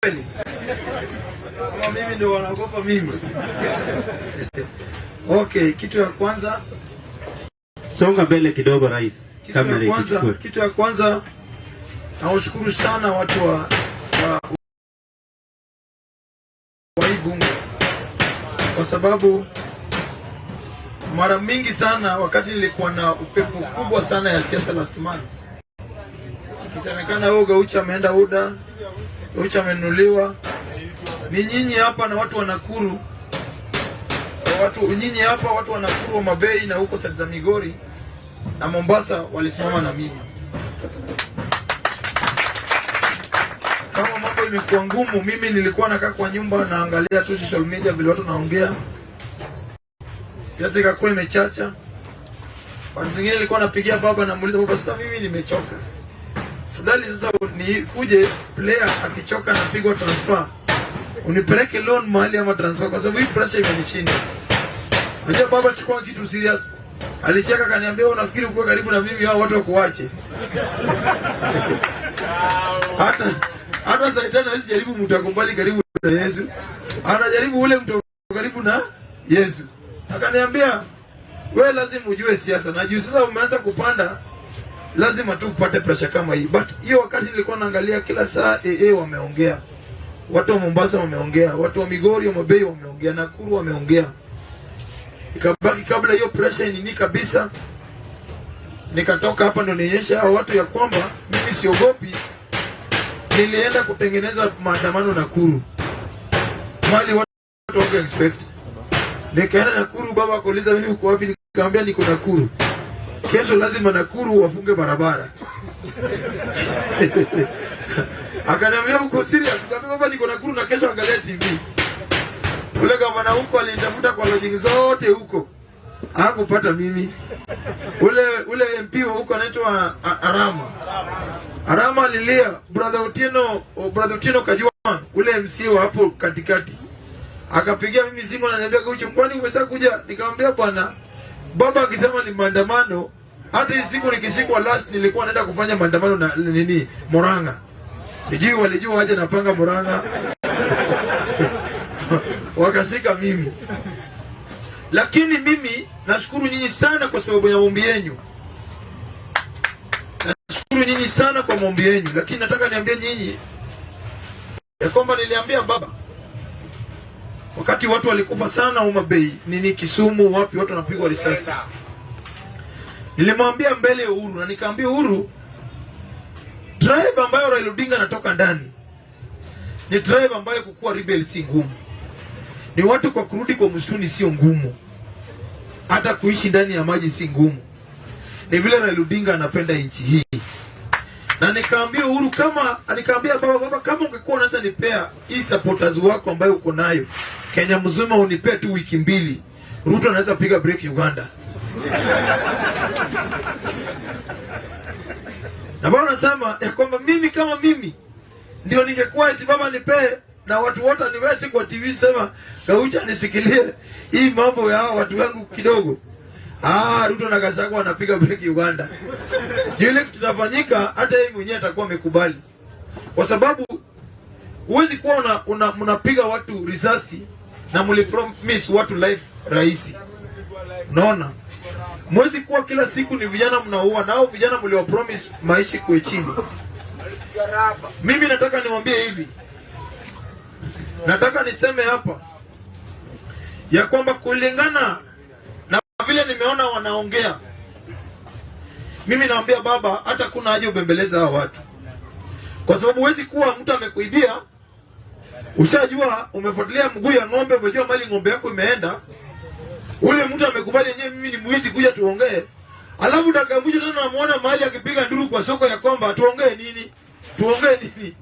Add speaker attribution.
Speaker 1: Kweli? Kama mimi ndio wanaogopa mimi. Okay, kitu ya kwanza
Speaker 2: Songa mbele kidogo, rais.
Speaker 1: Kitu ya
Speaker 2: Kamera
Speaker 1: kwanza,
Speaker 2: ikuchukue.
Speaker 1: Kitu ya kwanza nawashukuru sana watu wa hii bunge kwa sababu mara mingi sana wakati nilikuwa na upepo kubwa sana ya siasa last month, ikisemekana huyo Gaucho ameenda UDA, Gaucho amenunuliwa, ni nyinyi hapa na watu wa Nakuru, watu nyinyi hapa watu wa Nakuru, wa Mabei na huko side za Migori na Mombasa walisimama na mimi. Kama mambo imekuwa ngumu, mimi nilikuwa nakaa kwa nyumba naangalia tu social media vile watu naongea, siasa ikakuwa imechacha. Wakati zingine nilikuwa napigia baba, namuuliza, "Baba, sasa mimi nimechoka, afadhali sasa nikuje player akichoka napigwa transfer, unipeleke loan mahali ama transfer, kwa sababu hii pressure imenishinda." Unajua baba chukua kitu serious. Alicheka akaniambia, "Unafikiri uko karibu na mimi hao watu wakuache?" Hata Shetani hawezi jaribu mtu ako mbali karibu na Yesu. Anajaribu ule mtu karibu na Yesu. Akaniambia, "We lazima ujue siasa na juu sasa umeanza kupanda, lazima tu upate pressure kama hii." But hiyo wakati nilikuwa naangalia kila saa AA wameongea. Watu wa Mombasa wameongea, watu wa Migori wa Mabei wameongea, Nakuru wameongea. Ikabaki kabla hiyo pressure nini kabisa, nikatoka hapa ndo nionyeshe hao watu ya kwamba mimi siogopi. Nilienda kutengeneza maandamano Nakuru, mahali watu wako expect. Nikaenda Nakuru, baba akauliza, "Mimi uko wapi?" Nikamwambia, "Niko Nakuru. Kesho lazima Nakuru wafunge barabara." Akaniambia, "Uko serious?" Nikamwambia, "Baba, niko Nakuru na kesho angalia TV." Ule gavana huko alinitafuta kwa lodging zote huko. Hakupata mimi. Ule MP wa huko anaitwa Arama. Arama alilia brother Otieno, brother Otieno Kajwang, ule MC wa hapo katikati. Akapigia mimi simu, ananiambia, "Gaucho, kwani umesha kuja?" Nikamwambia, "Bwana, baba akisema ni maandamano, hata hii siku nikishikwa last nilikuwa naenda kufanya maandamano na nini Murang'a." Sijui walijua waje napanga Murang'a. Wakashika mimi. Lakini mimi nashukuru nyinyi sana kwa sababu ya maombi yenu. Nashukuru nyinyi sana kwa maombi yenu, lakini nataka niambie nyinyi ya kwamba niliambia baba wakati watu walikufa sana Homa Bay, nini Kisumu, wapi watu wanapigwa risasi. Nilimwambia mbele ya Uhuru na nikaambia Uhuru, tribe ambayo Raila Odinga anatoka ndani ni tribe ambayo kukua rebel si ngumu. Ni watu kwa kurudi kwa msituni sio ngumu, hata kuishi ndani ya maji si ngumu. Ni vile Raila Odinga anapenda nchi hii. Na nikaambia Uhuru kama nikaambia baba, "Baba, kama ungekuwa unaweza nipea hii supporters wako ambayo uko nayo Kenya mzima, unipea tu wiki 2, Ruto anaweza piga break Uganda." Na baba anasema ya kwamba mimi kama mimi ndio ningekuwa eti baba nipee na watu wote niwete kwa TV, sema Gaucho nisikilie hii mambo ya hawa watu wangu kidogo. Ah, Ruto na Gachagua wanapiga break Uganda. Yule kitu kitafanyika hata yeye mwenyewe atakuwa amekubali. Kwa sababu huwezi kuwa una mnapiga watu risasi na mlipromise watu life rahisi. Unaona? Mwezi kuwa kila siku ni vijana mnaua, nao vijana mliwa promise maisha kuwe chini. Mimi nataka niwaambie hivi. Nataka niseme hapa ya kwamba kulingana na vile nimeona wanaongea, mimi naambia baba, hata kuna haja ubembeleza hawa watu, kwa sababu huwezi kuwa mtu amekuibia, ushajua umefuatilia mguu ya ng'ombe, umejua mali ng'ombe yako imeenda, ule mtu amekubali yenyewe, mimi ni mwizi, kuja tuongee, alafu dakika mwisho tena namuona mahali akipiga nduru kwa soko ya kwamba tuongee nini, tuongee nini.